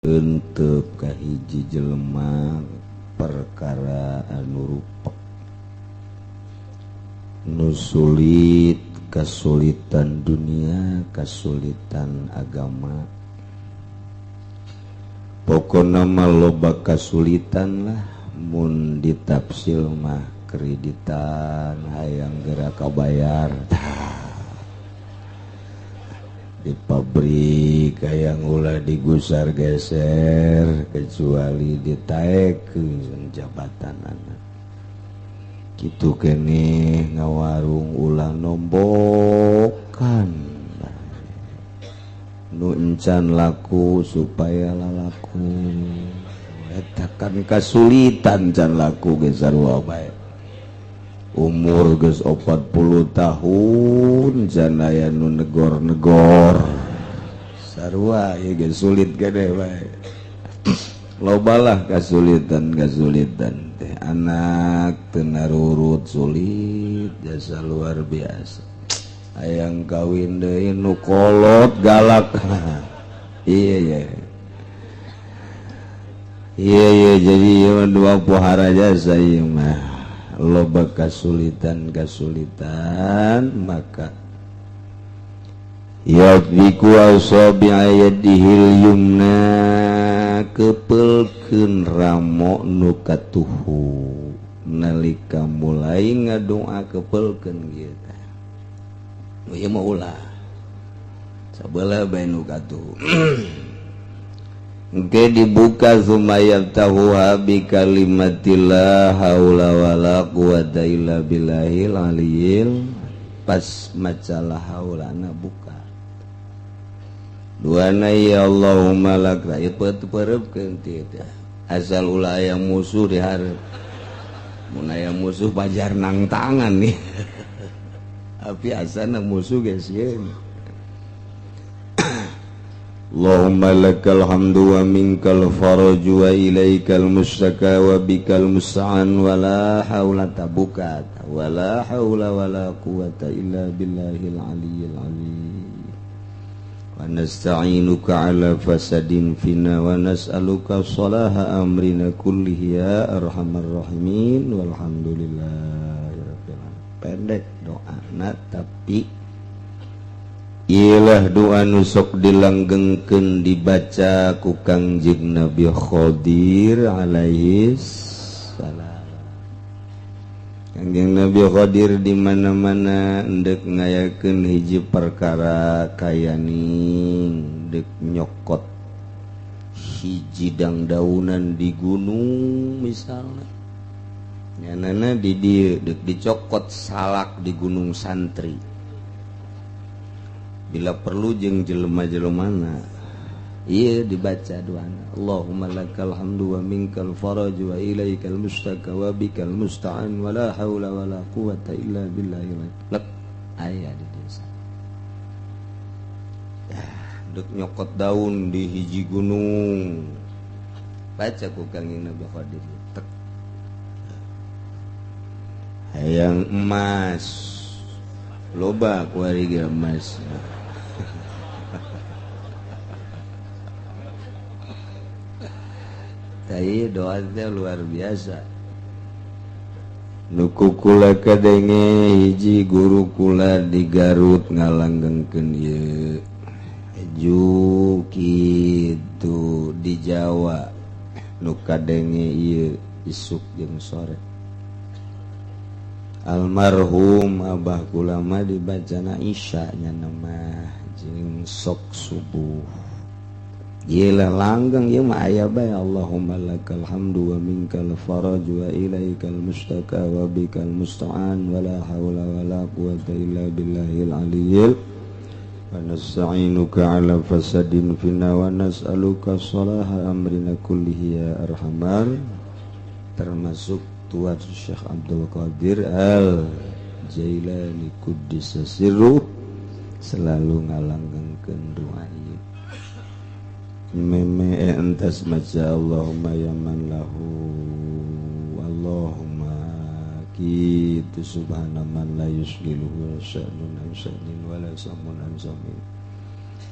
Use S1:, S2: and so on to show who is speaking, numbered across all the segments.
S1: Entep ka hiji jelema perkara anu rupek nu sulit, kasulitan dunia, kasulitan agama. Pokona mah loba kasulitan lah, mun ditafsil mah kreditan hayang geura kabayar. Di pabrik hayang ulah digusar geser kecuali ditaekeun jabatan anak. Kitu keneh ngawarung ulah nombokan nu encan laku supaya lalaku. Eta kan kasulitan can laku ge sarua bae. Umur geus 40 tahun can aya nu negor-negor. Sarua ieu ge sulit gede bae. Lobalah kasulitan-kasulitan teh, anak teu narurut sulit jasa luar biasa. Hayang kawin deui nu kolot galak. Iya iya. Iya iya, jadi ieu mah dua pohara jasa ieu mah. Loba kasulitan-kasulitan maka yadriku asabi'a yadihil yumna kepelkeun ramo nu katuhu nalika mulai ngadoa kepelkeun kieu teh. Ieu mah ulah sabelah bae nu katuhu. Engke dibuka sumayabtahuha bi kalimatillah haula wala quwata illa billahil aliyil. Pas maca la haulana buka. Duana ya Allahumma lak ieu peureupkeun teh. Asal ulah aya musuh di hareup. Mun aya musuh pajar nang tangan nih. Tapi asana musuh ge sieun. Allahumma lakal hamdu wa minkal faraju wa ilaikal mustaka wa bikal musta'an wa la haula tabukat wa la haula wa la quwata illa billahil aliyyil azim. Wa nasta'inuka ala fasadin fina wa nas'aluka salaha amrina kullihi ya arhamar rahimin walhamdulillahi rabbil alamin. Pendek doana tapi ilah doa nu sok dilanggengkeun dibaca ku Kangjeng Nabi Khadir alaihi salam. Kangjeng Nabi Khadir di mana-mana endek ngayakeun hiji perkara kayaning dek nyokot hiji dangdaunan di gunung misalnya. Nyanana di dieu dek dicokot salak di Gunung Santri. Bila perlu jeung jelema-jelemana ieu dibaca doana Allahumma lakal hamdu wa minkal faraj wa ilaikal mustaka wa bikal musta'an wa la haula wa la quwata illa billahil lek aya di desa. Dek nyokot daun di hiji gunung baca ku Kangjeng Nabi Khadir tek hayang emas loba kuari ge emas. Tapi doa teh luar biasa. Nu kukula kadenge hiji guru kula di Garut ngalanggengkeun ieu. Ju kitu di Jawa nu kadenge ieu isuk jeung sore. Almarhum abah kula mah dibacana Isya nya mah jeung sok subuh. Gila langgeng ieu mah aya bae Allahumma lakal hamdu wa minkal faraj wa ilaikal mustaka wa bikal musta'an wa la haula wa la quwata illa billahil aliyyil wa nasta'inuka ala fasadin fina wa nas'aluka salaha amrina kullihi ya arhamar. Termasuk Tuan Syekh Abdul Qadir Al Jailani Quddisa sirruh selalu ngalanggengkeun doa ieu. Meme entas maca Allahumma ya man lahu Allahumma kitu subhana man la yusliluhu sya'nun an sya'nin wa la samun an samin.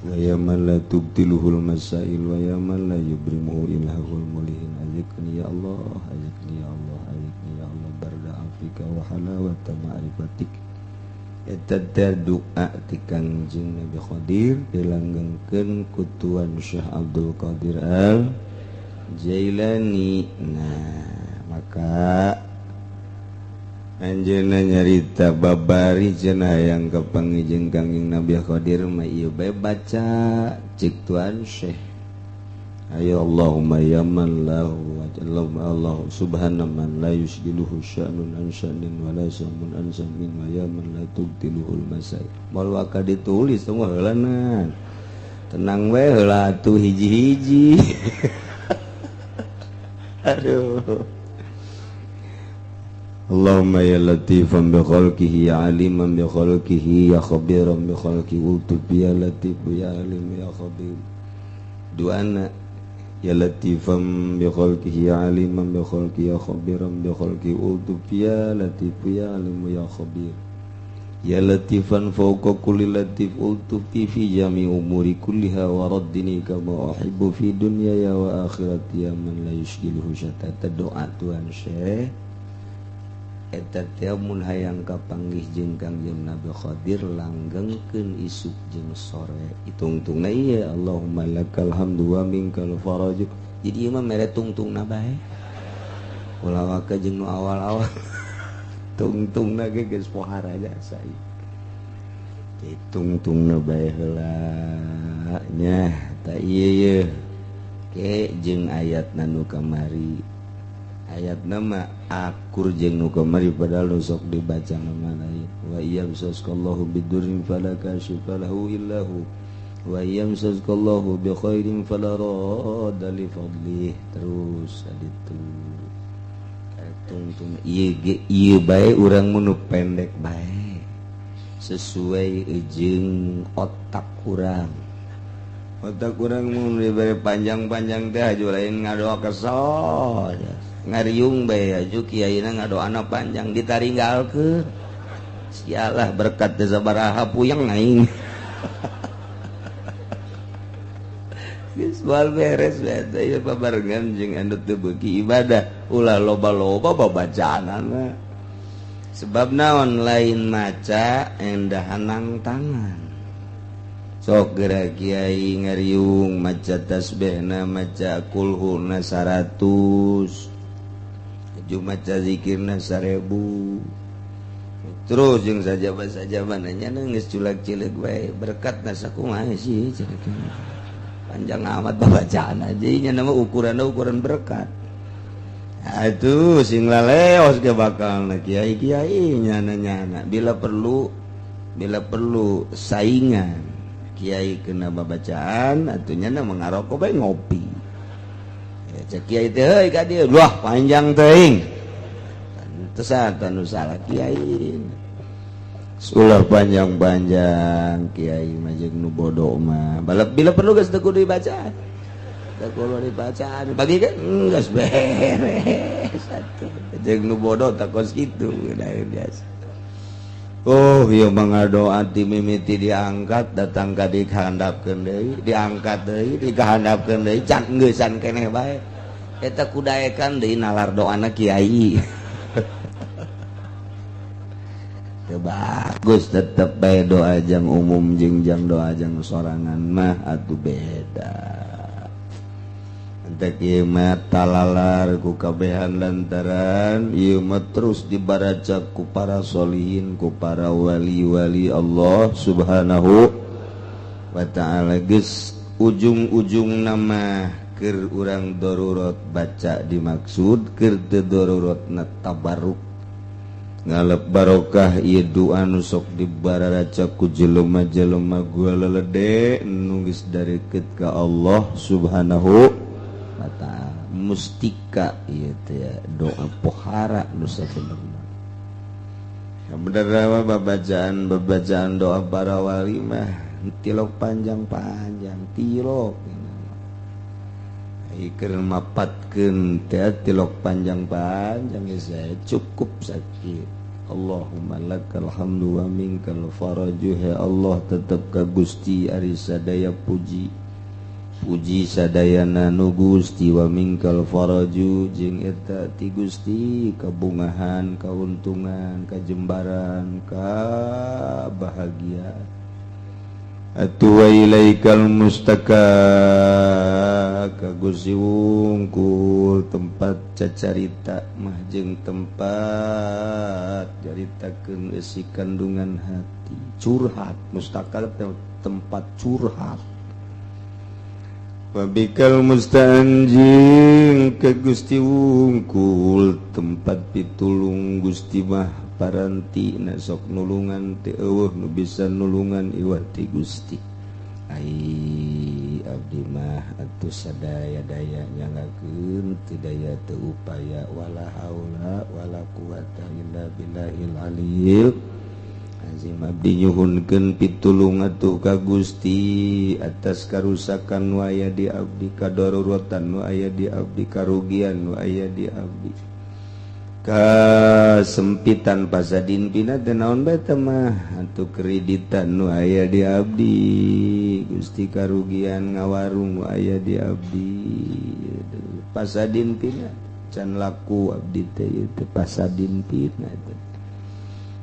S1: Wa ya man la tubtiluhul masail wa ya man la yubrimuhu ilahul mulihin. Azikni ya Allah, azikni ya Allah, azikni ya Allah barda afika wa halawata ma'rifatik. Eta teh doa ti Kangjeng Nabi Khadir dilanggengkeun ku Tuan Syekh Abdul Qadir Al Jailani. Nah, maka anjeunna nyarita babari cenah hayang kapanggih jeung Kangjeng Nabi Khadir mah ieu bae baca cik Tuan Syekh. Ayo Allahumma ya man lahu Allah subhana man la yusjiluhu sya'nun an sya'nin wa la samun an samin wa ya man la tubtiluhul masail. Moal waka ditulis tong heulanan. Tenang we heula atuh hiji-hiji. Aduh. Allahumma ya latifan bi khalqihi ya aliman bi khalqihi ya khabiran bi khalqihi ultuf ya latif ya alim ya khabir. Duana ya latifan bi khalqihi ya aliman bi khalqihi ya khabiran bi khalqihi ultuf ya latif ya alim ya khabir. Ya latifan fawqa kulli latif ultuf fi jami umuri kulliha wa raddini kama uhibbu fi dunyaya wa akhirati ya man la yushghiluhu syatata. Doa Tuan Syekh eta teh mun hayang kapanggih jeung Kangjeng Nabi Khadir langgengkeun isuk jeung sore. Itungtungna ieu Allahumma lakal hamdu wa minkal faraj. Jadi ieu mah mere tungtungna bae. Ulah waka jeung nu awal-awal. Tungtungna ge geus pohara jasa ieu. Tungtungna bae heula nya ta ieu ye. Ke jeung ayatna nu kamari. Ayat nama akur jeung nu kamari padahal nu sok dibaca nama lain. Wa iyamsaskallahu bidurrin fala kashifa lahu illa hu wa iyamsaskallahu bi khairin fala radda li fadlih. Terus aditu tungtung ieu ge ieu bae urang mun pendek bae sesuai jeung otak urang. Otak urang mun dibere panjang-panjang teh aju lain ngadoa kesel. Ngariung bae aju kiaina ngadoana panjang ditaringgalkeun. Sialah berkat teh sabaraha puyeng aing. Geus moal beres bae teh ieu babarengan jeung anu teu beuki ibadah ulah loba-loba babacaanana. Sebab naon lain maca endahanang tangan. Sok geura kiai ngariung maca tasbihna maca kulhuna 100. Maca zikirna 1000. Terus jeung sajaba-sajabana nya geus culak-cileuk bae berkatna sakumaha sih panjang amat babacaan aja nya nama ukuranna ukuran berkat. Atuh sing laleos ge bakalna kiai-kiai nyana-nyana bila perlu saingan kiai kena babacaan atuh nyana ngaroko bae ngopi. Cek kiai teh heuy ka dieu wah panjang teuing. Pantesan anu salah kiai. Ulah panjang-panjang kiai mah jeung nu bodoh mah. Balap bila perlu geus teu kudu dibacaan. Teu kudu dibacaan. Bagi kan geus beres atuh. Jeung nu bodoh tak kos kitu biasa. Oh ieu mah ngadoa ti mimiti diangkat datang ka dikahandapkeun deui, diangkat deui, dikahandapkeun deui, can geusan keneh bae. Eta kudaekan deui nalar doana kiai. Teu bagus tetep bae doa jang umum jeung jang doa jang sorangan mah atuh beda. Entek ieu mah talalar ku kabehan lantaran ieu mah terus dibaraca ku para solihin ku para wali-wali Allah Subhanahu wa ta'ala. Geus ujung-ujung nama keur urang darurat baca dimaksud keur teu daruratna tabarruk ngalep barokah ieu doa nu sok dibararaca ku jelema-jelema gua lelede nu geus dareukeut ka Allah Subhanahu wa ta'ala. Mustika ieu teh doa pohara nu sabenerna. Bener mah babacaan doa para wali mah tilok panjang-panjang tilok keur mapatkeun teh tilok panjang-panjang geus cukup sakit. Allahumma lakal hamdu wa minkal faraju. Ya Allah tetep ka Gusti ari sadaya puji puji sadayana nu Gusti wa minkal faraju jeung eta ti Gusti kabungahan kauntungan kajembaran kabahagiaan. Atuh wa ilaikal mustaka ka Gusti wungkul tempat cacarita mah jeung tempat caritakeun eusi kandungan hati curhat. Mustaka tempat curhat. Wabikal musta'an jeung ka Gusti wungkul tempat pitulung Gusti mah paranti na sok nulungan teu eueuh nu bisa nulungan iwah ti Gusti. Ai abdi mah atuh sadaya-daya nyangakeun teu daya teu upaya wala haula wala quwata illa billahil aliyil azim. Abdi nyuhunkeun pitulung atuh ka Gusti atas karusakan nu aya di abdi, kadaruratan nu aya di abdi, karugian nu aya di abdi, kasempitan pasadin pina teu naon bae teh mah atuh kreditan nu aya di abdi Gusti, karugian ngawarung nu aya di abdi pasadin pina can laku abdi teh ieu teh pasadin pina teh.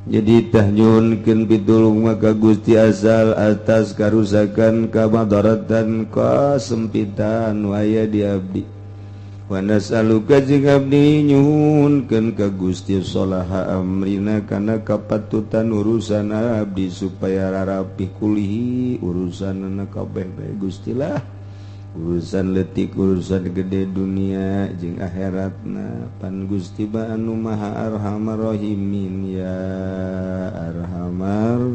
S1: Jadi tah nyuhunkeun pitulung maka Gusti asal atas karusakan kamadaratan kasempitan nu aya di abdi. Wa nas'aluka jeung abdi nyuhunkeun ka Gusti sholaha amrina kana kapatutan urusan abdi supaya rarapih kulihi urusanna kabeh bae Gusti lah, urusan leutik urusan gede dunia jeung akhiratna pan Gusti ba anu maha arhamar rahimin ya arhamar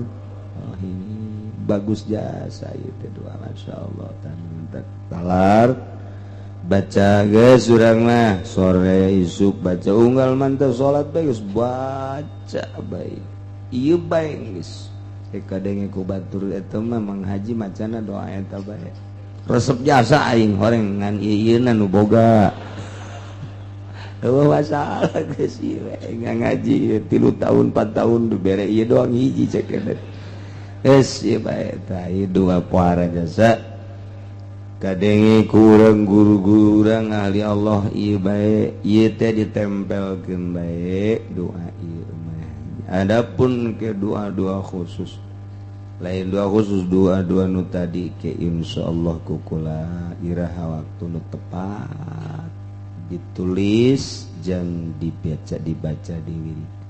S1: rahimin. Bagus jasa ieu teh doa masyaallah talar baca geus urang mah sore isuk baca unggal mantap salat bae geus baca bae ieu bae geus kadenge ku batur eta mah Mang Haji macana doa eta bae resep jasa aing horeng ngan ieu-ieuna nu boga eueuh masalah geus ieu ngaji 3 tahun 4 tahun dibere ieu doang hiji cek geus ieu bae tah ieu doa puara jasa kadenge kurang guru-guru urang ahli Allah ieu bae ieu teh ditempelkeun bae doa ieu mah. Adapun ke doa-doa khusus lain doa khusus doa-doa nu tadi ke insyaallah kukula iraha waktu nu tepat ditulis jangan dibaca dibaca diwirid.